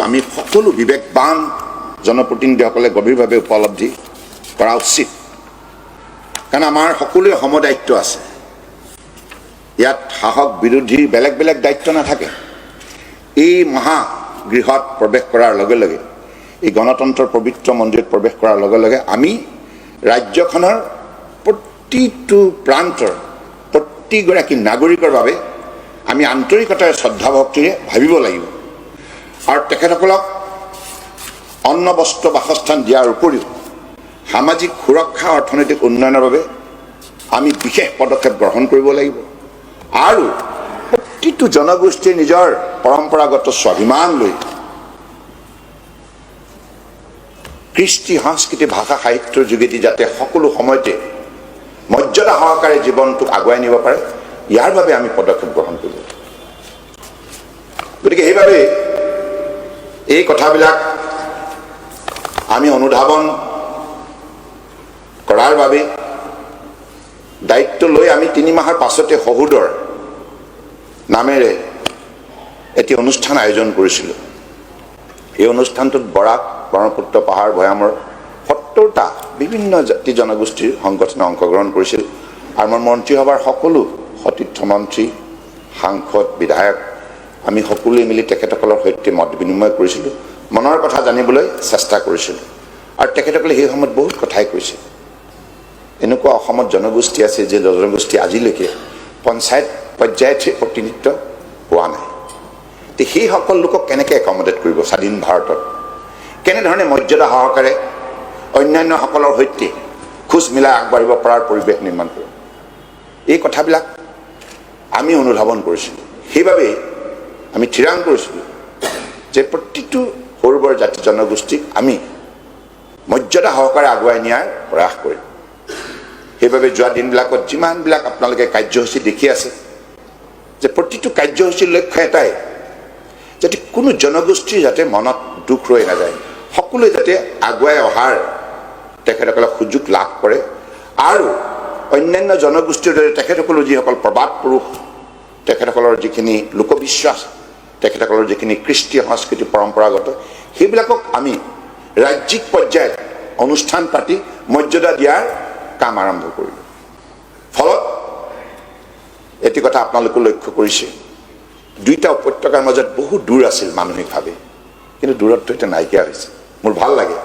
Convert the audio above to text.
আমি সকলো বিবেকবান জনপ্ৰতিনিধিসকলে গভীৰভাৱে উপলব্ধি কৰা উচিত, কাৰণ আমাৰ সকলোৰে সমদায়িত্ব আছে। ইয়াত শাসক বিৰোধীৰ বেলেগ বেলেগ দায়িত্ব নাথাকে। এই মহাগৃহত প্ৰৱেশ কৰাৰ লগে লগে, এই গণতন্ত্ৰৰ পবিত্ৰ মন্দিৰত প্ৰৱেশ কৰাৰ লগে লগে আমি ৰাজ্যখনৰ প্ৰতিটো প্ৰান্তৰ প্ৰতিগৰাকী নাগৰিকৰ বাবে আমি আন্তৰিকতাৰে, শ্ৰদ্ধা ভক্তিৰে ভাবিব লাগিব আৰু তেখেতসকলক অন্ন, বস্ত্ৰ, বাসস্থান দিয়াৰ উপৰিও সামাজিক সুৰক্ষা, অৰ্থনৈতিক উন্নয়নৰ বাবে আমি বিশেষ পদক্ষেপ গ্ৰহণ কৰিব লাগিব আৰু প্ৰতিটো জনগোষ্ঠীয়ে নিজৰ পৰম্পৰাগত স্বাভিমান লৈ কৃষ্টি, সংস্কৃতি, ভাষা, সাহিত্যৰ যোগেদি যাতে সকলো সময়তে মৰ্যাদা সহকাৰে জীৱনটোক আগুৱাই নিব পাৰে, ইয়াৰ বাবে আমি পদক্ষেপ গ্ৰহণ কৰিব। গতিকে সেইবাবে এই কথাবিলাক আমি অনুধাৱন কৰাৰ বাবে দায়িত্ব লৈ আমি 3 মাহৰ পাছতে সহোদৰ নামেৰে এটি অনুষ্ঠান আয়োজন কৰিছিলোঁ। এই অনুষ্ঠানটোত বৰাক, ব্ৰহ্মপুত্ৰ, পাহাৰ, ভৈয়ামৰ 70টা বিভিন্ন জাতি জনগোষ্ঠীৰ সংগঠনে অংশগ্ৰহণ কৰিছিল আৰু আমাৰ মন্ত্ৰীসভাৰ সকলো সতীৰ্থ মন্ত্ৰী, সাংসদ, বিধায়ক আমি সকলোৱে মিলি তেখেতসকলৰ সৈতে মত বিনিময় কৰিছিলোঁ, মনৰ কথা জানিবলৈ চেষ্টা কৰিছিলোঁ আৰু তেখেতসকলে সেই সময়ত বহুত কথাই কৈছিল। এনেকুৱা অসমত জনগোষ্ঠী আছে যে জনগোষ্ঠী আজিলৈকে পঞ্চায়ত পৰ্যায়ত প্ৰতিনিধিত্ব পোৱা নাই। সেইসকল লোকক কেনেকৈ একমডেট কৰিব, স্বাধীন ভাৰতত কেনেধৰণে মৰ্যাদা সহকাৰে অন্যান্যসকলৰ সৈতে খোজ মিলাই আগবাঢ়িব পৰাৰ পৰিৱেশ নিৰ্মাণ কৰিব, এই কথাবিলাক আমি অনুধাৱন কৰিছিলোঁ। সেইবাবেই আমি থিৰাং কৰিছিলোঁ যে প্ৰতিটো সৰু বৰ জাতি জনগোষ্ঠীক আমি মৰ্যাদা সহকাৰে আগুৱাই নিয়াৰ প্ৰয়াস কৰিম। সেইবাবে যোৱা দিনবিলাকত যিমানবিলাক আপোনালোকে কাৰ্যসূচী দেখি আছে যে প্ৰতিটো কাৰ্যসূচীৰ লক্ষ্য এটাই, যাতে কোনো জনগোষ্ঠীৰ যাতে মনত দুখ ৰৈ নাযায়, সকলোৱে যাতে আগুৱাই অহাৰ তেখেতসকলে সুযোগ লাভ কৰে আৰু অন্যান্য জনগোষ্ঠীৰ দৰে তেখেতসকলৰ যিসকল প্ৰবাদ পুৰুষ, তেখেতসকলৰ যিখিনি লোকবিশ্বাস, তেখেতসকলৰ যিখিনি কৃষ্টি সংস্কৃতি পৰম্পৰাগত, সেইবিলাকক আমি ৰাজ্যিক পৰ্যায়ত অনুষ্ঠান পাতি মৰ্যাদা দিয়াৰ কাম আৰম্ভ কৰিলোঁ। ফলত এটি কথা আপোনালোকে লক্ষ্য কৰিছে, দুইটা উপত্যকাৰ মাজত বহু দূৰ আছিল মানসিকভাৱে, কিন্তু দূৰত্ব এতিয়া নাইকিয়া হৈছে। মোৰ ভাল লাগে।